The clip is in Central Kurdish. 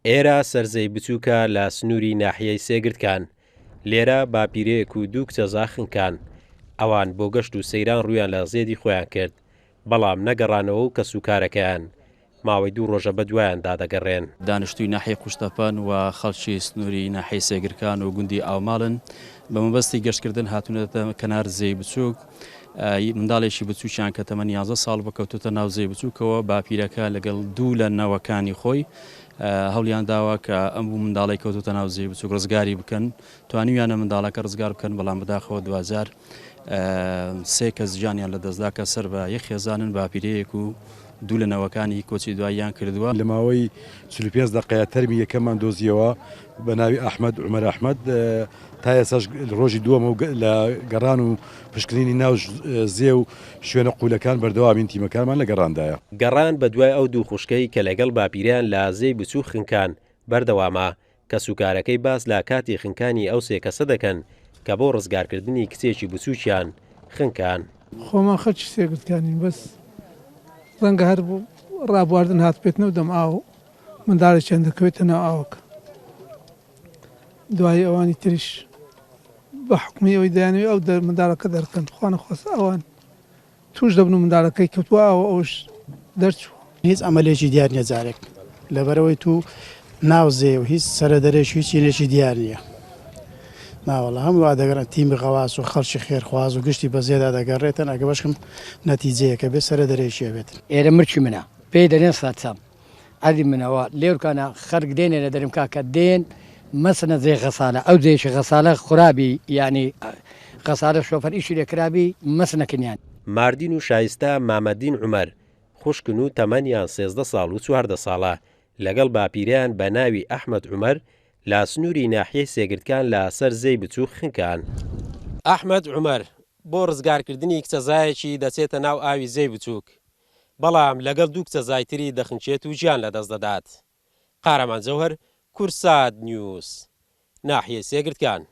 ئێرە سەرزێی بچووکە لە سنووری ناحیەی سێگردکان. لێرە باپیرەیەک و دوو کچەزا خنکان. ئەوان بۆ گەشت و سەیران ڕوویان لە زێدی خۆیان کرد، بەڵام نەگەڕانەوە و کەسوکارەکەیان ماوەی دوو ڕۆژە بەدوایاندا دەگەڕێن. دانیشتووی ناحیەی قوشتەپەن و خەڵکی سنووری ناحیەی سێگرکان و گوندی ئاوماڵن، بە مەبەستی گەشتکردن هاتوونەتە کەنار زێی بچووک. منداڵێکی بچووکیان کە تەمەنی 11 ساڵ بووە کەوتووەتە ناو زێی بچووکەوە، باپیرەکە لەگەڵ دوو لە نەوەکانی خۆی هەوڵیان داوە کە ئەم منداڵەی کەوتووەتە ناو زێی بچووک ڕزگاری بکەن، توانیویانە منداڵەکە ڕزگار بکەن، بەڵام بەداخەوە دواجار سێ کەس گیانیان لەدەستدا کە سەر بە یەک خێزانن، باپیرەیەک و دوو لە نەوەکانی کۆچی دواییان کردووە. لە ماوەی 45 دەقەیە تەرمی یەکەممان دۆزیەوە بە ناوی ئەحمەد عومەر ئەحمەد، تا ئێستاش ڕۆژی دووەمە و لە گەڕان و پشکنینی ناو زێ و شوێنە قوولەکان بەردەوامین، تیمەکانمان لە گەڕاندایە. گەڕان بەدوای ئەو دوو خوشکەی کە لەگەڵ باپیرەیان لە زێی بچووک خنکان بەردەوامە، کەسوکارەکەی باس لە کاتی خنکانی ئەو سێ کەسە دەکەن کە بۆ ڕزگارکردنی کچێکی بچووکیان خنکان. خۆمان خەڵکی سێگردکانین بەس ڕەنگە هەر ڕابواردن هاتبێتنەوە دەم ئاو منداڵێکیان دەکەوێتە ناو ئاوەکە دوایی ئەوانی تریش بە حوکمی ئەوەی دەیانەوێت ئەو منداڵەکە دەرکەن خوا نەخواستە ئەوان توش دەبن و منداڵەکەی کەوتوە ئاوە ئەوش دەرچووە. هیچ عەمەلێکی دیار نیە جارێک لەبەرئەوەی تو ناو زێ و هیچ سەرە دەرێک هیچ چینێکی دیار نیە ناوەڵا هەموو وا دەگەڕێن تیمی غەواس و خەڵکی خێرخواز و گشتی بە زێدا دەگەڕێتن ئەگە بەشکم نەتیجەیەکە بێ سەرە دەرێکی ئەبێتن. ئێرە مرکی منە پێی دەلێن سەرچەم عەلی منەوە لێورکانە خەرک دێنێ لە دەرم کاکە دێن مەسنە جێ غەسالە ئەو جێیەکی غەسالە خورابی یانی غەسالە شۆفەر ئیشی لێ کرابی مەسنەکنیان. ماردین و شایستە مامەدین عومەر خوشکن و تەمەنیان 13 ساڵ و 14 ساڵە، لەگەڵ باپیرەیان بە ناوی ئەحمەد عومەر لە سنووری ناحیەی سێگردکان لە سەر زێی بچووک خنکان. ئەحمەد عومەر بۆ ڕزگارکردنی کچەزایەکی دەچێتە ناو ئاوی زێی بچووک، بەڵام لەگەڵ دوو کچەزای تری دەخنکێت و گیان لەدەست دەدات. قارەمان جەوهەر، کوردسات نیوز، ناحیەی سێگردکان.